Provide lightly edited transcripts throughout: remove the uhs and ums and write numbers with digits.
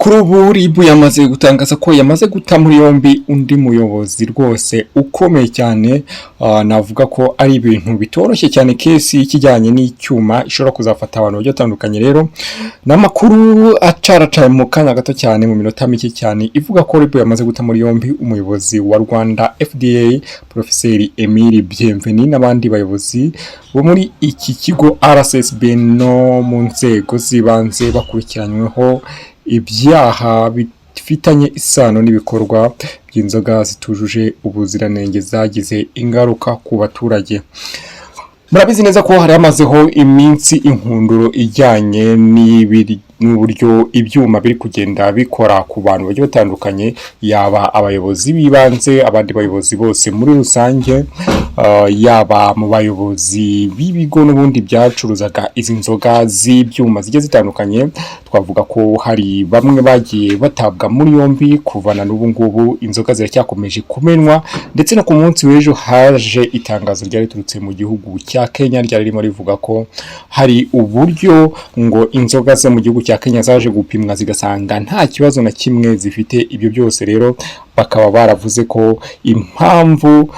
Kuri ubu RIB yamaze gutangaza ko yamaze guta muri yombi undi muyobozi rwose ukomeye cyane. Navuga ko ari ibintu bitoroshye cyane, case y'ikijyanye n'icyuma ishobora kuzafata abantu bagiye batandukanye. Rero ni amakuru acaracaye mu kanya gato cyane, mu minota mike cyane, ivuga ko RIB yamaze guta muri yombi umuyobozi wa Rwanda FDA, Profeseri Emile Bienvenu, n'abandi bayobozi bo muri iki kigo RSSB no mu nzego z'ibanze, bakurikiranyweho ibyaha bifitanye isano n'ibikorwa by'inzoga zitujuje ubuziranenge zagize ingaruka ku baturage. Murabizi neza ko hari hamazeho iminsi inkunduro ijyanye n'uburyo ibyuma biri kugenda bikora ku bantu bagiye batandukanye, yaba abayobozi b'ibanze, abandi bayobozi bose muri rusange, yaba mu bayobozi b'ibigo n'ubundi byacuruzaga izi nzoga z'ibyuma zigiye zitandukanye. Twavuga ko hari bamwe bagiye batabwa muri yombi. Kuvana n'ubu ngubu inzoga ziracyakomeje kumenwa, ndetse no ku munsi w'ejo haje itangazo ryari riturutse mu gihugu cya Kenya, ryari ririmo rivuga ko hari uburyo ngo inzoga zo mu gihugu cya Kenya zaje gupimwa zigasanga nta kibazo na kimwe zifite. Ibyo byose rero bakaba baravuze ko impamvu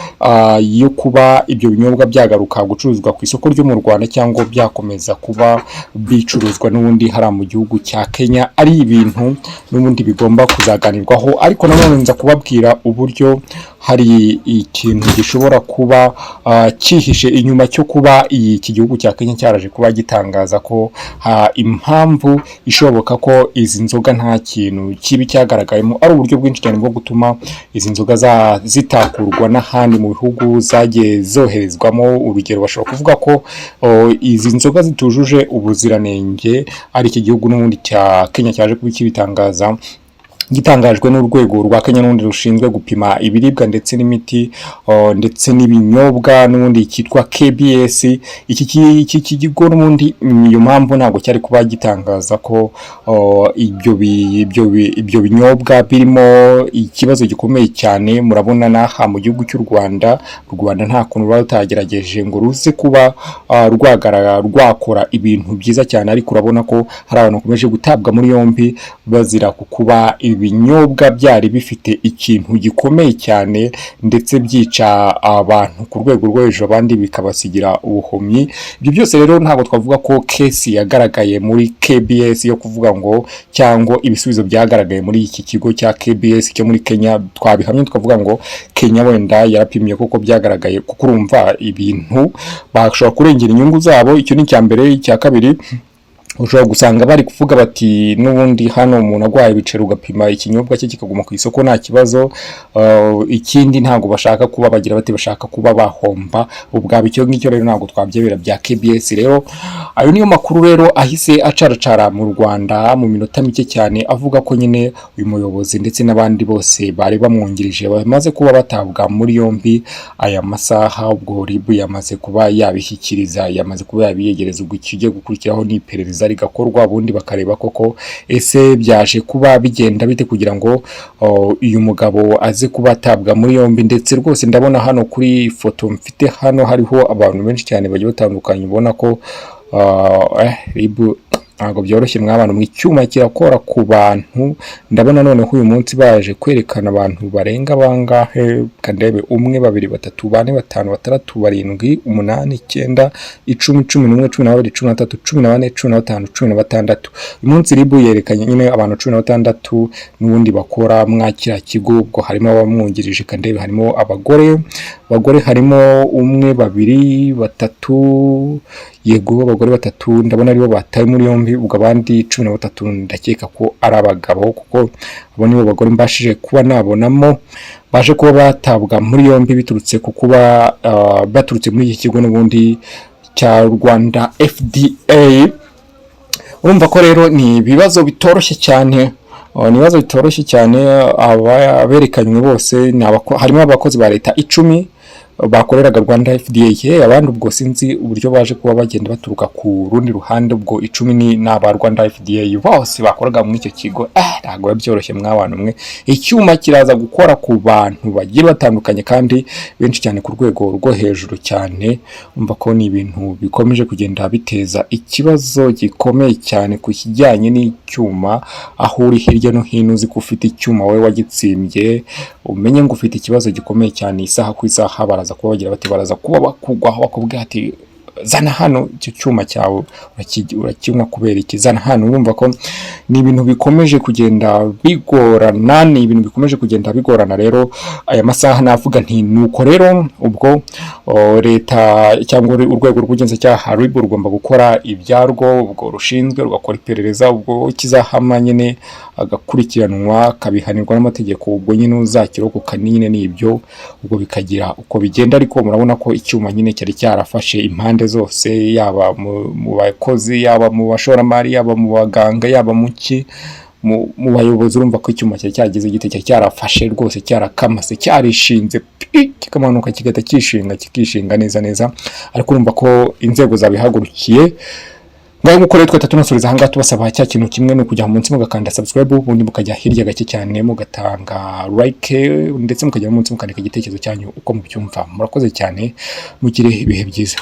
yo kuba ibyo binyobwa byagaruka gucuruzwa ku isoko ryo mu Rwanda cyangwa byakomeza kuba bicuruzwa n'ubundi hariya mu gihugu cya Kenya ari ibintu n'ubundi bigomba kuzaganirwaho. Ariko nanone nza kubabwira uburyo hari ikintu gishobora kuba cyihishe inyuma cyo kuba iki gihugu cya Kenya cyaraje kuba gitangaza ko impamvu ishoboka ko izi nzoga nta kintu kibi cyagaragayemo ari uburyo bwinshi cyane bwo gutuma izi nzoga zitakurwa n'ahandi mu bihugu zagiye zoherezwamo. Urugero, bashobora kuvuga ko izi nzoga zitujuje ubuziranenge ari iki gihugu n'ubundi cya Kenya cyaje kuba kibitangaza, gitangajwe n'urwego rwa Kenya n'ubundi rushinzwe gupima ibiribwa ndetse n'imiti ndetse n'ibinyobwa n'ubundi cyitwa KBS. Iki kigo n'ubundi, iyo mpamvu ntabwo cyari kuba gitangaza ko ibyo binyobwa birimo ikibazo gikomeye cyane. Murabona n'aha mu gihugu cy'u Rwanda, u Rwanda nta kuntu ruba rutagerageje ngo ruze kuba rwakora ibintu byiza cyane, ariko urabona ko hari abantu bakomeje gutabwa muri yombi bazira ku kuba ibinyobwa byari bifite ikintu gikomeye cyane, ndetse byica abantu ku rwego rwo hejuru, abandi bikabasigira ubuhumyi. Ibyo byose rero ntabwo twavuga ko case yagaragaye muri KBS yo kuvuga ngo cyangwa ibisubizo byagaragaye muri iki kigo cya KBS cyo muri Kenya twabihamye tukavuga ngo Kenya wenda yarapimye koko byagaragaye, kuko urumva ibintu bashobora kurengera inyungu zabo. Icyo ni icya mbere. Icya kabiri, ushobora gusanga bari kuvuga bati n'ubundi hano umuntu arwaye ibiceri, ugapima ikinyobwa cye kikaguma ku isoko nta kibazo. Ikindi ntabwo bashaka kuba bagira bati bashaka kuba bahomba ubwabo. Icyo ngicyo rero ntabwo twabyemera bya KBS. Rero ayo niyo makuru rero ahise acaracara mu Rwanda mu minota mike cyane, avuga ko nyine uyu muyobozi ndetse n'abandi bose bari bamwungirije bamaze kuba batabwa muri yombi aya masaha. Ubwo RIB yamaze kuba yabishyikiriza, yamaze kuba yabiyegereza. Ubwo ikigiye gukurikiraho ni iperereza rigakorwa, ubundi bakareba koko ese byaje kuba bigenda bite kugira ngo uyu mugabo aze kuba atabwa muri yombi. Ndetse rwose ndabona hano kuri foto mfite hano hariho abantu benshi cyane bagiye batandukanye, ubona ko RIB ntabwo byoroshye mw'abantu mu icyuma kirakora ku bantu. Ndabona noneho uyu munsi baje kwerekana abantu barenga bangahe? Kandebe: umwe, babiri, batatu, bane, batanu, batandatu, barindwi, umunani, icyenda, 10, 11, 12, 13, 14, 15, 16. Uyu munsi RIB yerekanye nyine abantu 16 n'ubundi bakora mwa kiriya kigo. Ubwo harimo abamwungirije. Kandebe, harimo abagore, harimo umwe, babiri, batatu, yego, abagore batatu ndabona aribo batawe muri yombi. Ubwo abandi 13 ndakeka ko ari abagabo, kuko abo nibo bagore mbashije kuba nabonamo baje kuba batabwa muri yombi biturutse ku kuba baturutse muri iki kigo n'ubundi cya Rwanda FDA. Urumva ko rero ni ibibazo bitoroshye cyane. Ni ibibazo bitoroshye cyane. Aberekanywe bose ni harimo abakozi ba leta 10. Bakoreraga Rwanda FDA, abandi ubwo sinzi uburyo baje kuba bagenda baturuka ku rundi ruhande. Ubwo 10 ni aba Rwanda FDA bose bakoraga muri icyo kigo. Ntabwo biba byoroshye mw'abantu mwe. Icyuma kiraza gukora ku bantu bagiye batandukanye kandi benshi cyane ku rwego rwo hejuru cyane. Umva ko ni ibintu bikomeje kugenda biteza ikibazo gikomeye cyane ku kijyanye n'icyuma. Aho uri hirya no hino uzi ko ufite icyuma wowe wagitsimbye, umenye ngo ufite ikibazo gikomeye cyane. Isaha ku isaha baraza kuba bagira bati, baraza kuba bakugwaho, bakubwira ati: "Zana hano icyo cyuma cyawe, urakinywa kubera iki? Zana hano." Urumva ko ni ibintu bikomeje kugenda bigorana, ni ibintu bikomeje kugenda bigorana. Rero aya masaha navuga nti nuko rero ubwo leta cyangwa urwego rw'ubugenzacyaha RIB rugomba gukora ibyarwo, ubwo rushinzwe rugakora iperereza, ubwo kizahama nyine agakurikiranwa, akabihanirwa n'amategeko. Ubwo nyine uzakirokoka nyine ni ibyo, ubwo bikagira uko bigenda. Ariko murabona ko icyuma nyine cyari cyarafashe impande zose, yaba mu bakozi, yaba mu bashoramari, yaba mu baganga, yaba mu ki, mu bayobozi. Urumva ko icyuma cyari cyagize igiti, cyari cyarafashe rwose, cyarakamase, cyarishinze pi, kikamanuka kigahita kishinga, kikishinga neza neza. Ariko urumva ko inzego zabihagurukiye. Ngaho nk'uko rero twahita tunasoreza ahangaha, tubasaba cya kintu kimwe, ni ukujya munsi mugakanda subscribe, ubundi mukajya hirya gake cyane mugatanga like, ndetse mukajya munsi mukandika igitekerezo cyanyu uko mubyumva. Murakoze cyane, mugire ibihe byiza.